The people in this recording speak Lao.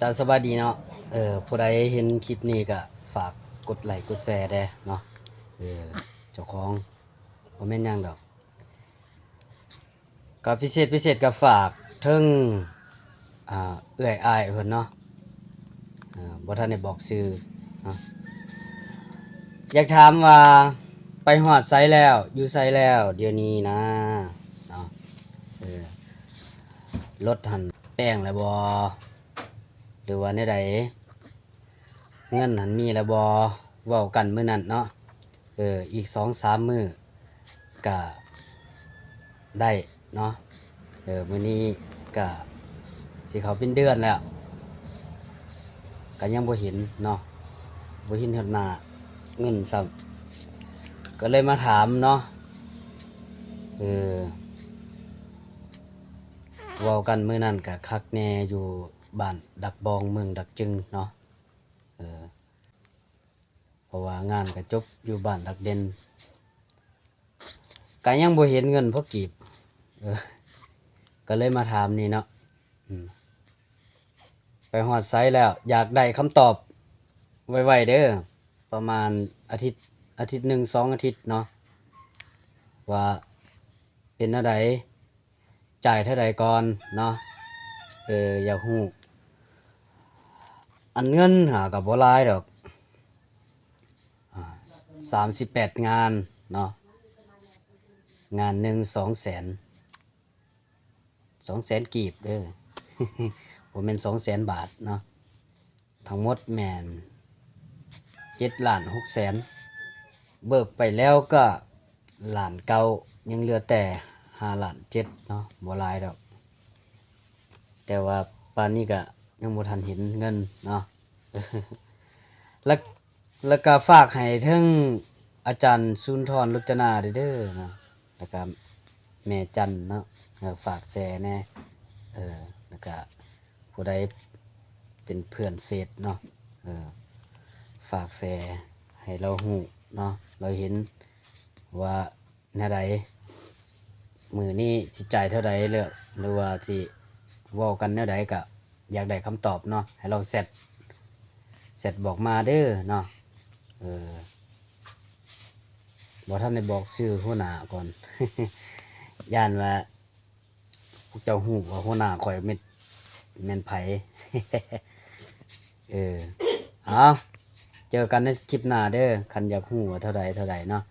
ກະສະບາຍດີເນາະ ເອີ ຜູ້ໃດເຫັນຄລິບນີ້ກະຝາກກົດໄລກົດແຊແດ່ເນາະ ເອີ ເຈົ້າຂອງ ບໍ່ແມ່ນຫຍັງດອກ ກະພິເສດ ພິເສດກະຝາກເຖິງ ອ່າ ເອື້ອຍອ້າຍເພິ່ນເນາະ ເອີ ບໍ່ທັນໄດ້ບອກຊື່ເນາະ ຢາກຖາມວ່າໄປຮອດໃສແລ້ວ ຢູ່ໃສແລ້ວ ດຽວນີ້ນະເນາະ ເອີ ລົດຫັ້ນແປງແລ້ວບໍ່ ຫຼືວ່າແນວໃດ? ເງິນຫັ້ນມີແລ້ວບໍ່? ເວົ້າກັນມື້ນັ້ນເນາະ ເອີ ອີກສອງສາມມື້ກະໄດ້ເນາະ ເອີ ມື້ນີ້ກະຊິເຂົ້າເປັນເດືອນແລ້ວ ກະຍັງບໍ່ເຫັນເນາະ ບໍ່ເຫັນຮອດໜ້າເງິນຊ້ຳ ກະເລີຍມາຖາມເນາະ ເອີ ເວົ້າກັນມື້ນັ້ນກະຄັກແນ່ ຢູ່ບ້ານດາກບອງ ເມືອງດາກຈຶງເນາະ ເອີ ເພາະວ່າງານກະຈົບຢູ່ບ້ານດາກເດັ່ນ ກະຍັງບໍ່ເຫັນເງິນພໍກີບ ເອີ ກະເລີຍມາຖາມນີ້ເນາະ ອືມ ໄປຮອດໃສແລ້ວ? ຢາກໄດ້ຄຳຕອບໄວໆເດີ ປະມານອາທິດ ອາທິດໜຶ່ງສອງອາທິດເນາະ ວ່າເປັນແນວໃດ? ຈ່າຍເທົ່າໃດກ່ອນເນາະ ເອີ ຢາກຮູ້ ອັນເງິນຫາກະບໍ່ຫຼາຍດອກ ອ່າ ສາມສິບແປດງານເນາະ ງານໜຶ່ງສອງແສນ ສອງແສນກີບເດີ ບໍ່ແມ່ນສອງແສນບາດເນາະ ທັງໝົດແມ່ນເຈັດລ້ານຫົກແສນ ເບີກໄປແລ້ວກະລ້ານເກົ້າ ຍັງເຫຼືອແຕ່ຫ້າລ້ານເຈັດເນາະ ບໍ່ຫຼາຍດອກ ແຕ່ວ່າປານນີ້ກະຍັງບໍ່ທັນເຫັນເງິນເນາະ ແລ້ວ ແລ້ວກະຝາກໃຫ້ເຖິງອາຈານສຸນທອນ ລົດຈະນາເດີເນາະ ແລ້ວກະແມ່ຈັນເນາະ ເອີ ຝາກແຊແດ່ ເອີ ແລ້ວກະຜູ້ໃດເປັນເພື່ອນເຟສເນາະ ເອີ ຝາກແຊໃຫ້ລາວຮູ້ເນາະ ລາວເຫັນວ່າ ແນວໃດ ມື້ນີ້ຊິຈ່າຍເທົ່າໃດ ຫຼື ຫຼືວ່າຊິເວົ້າກັນແນວໃດ ກະຢາກໄດ້ຄຳຕອບເນາະ ໃຫ້ລາວແຊັດ ແຊັດບອກມາເດີເນາະ ເອີ ບໍ່ທັນໄດ້ບອກຊື່ຫົວໜ້າກ່ອນ ຢ້ານວ່າ ພວກເຈົ້າຮູ້ວ່າຫົວໜ້າຂ້ອຍແມ່ນ ແມ່ນໃຜ ເອີ ເອົາ ເຈີກັນໃນຄລິບໜ້າເດີ ຄັນຢາກຮູ້ວ່າເທົ່າໃດ ເທົ່າໃດເນາະ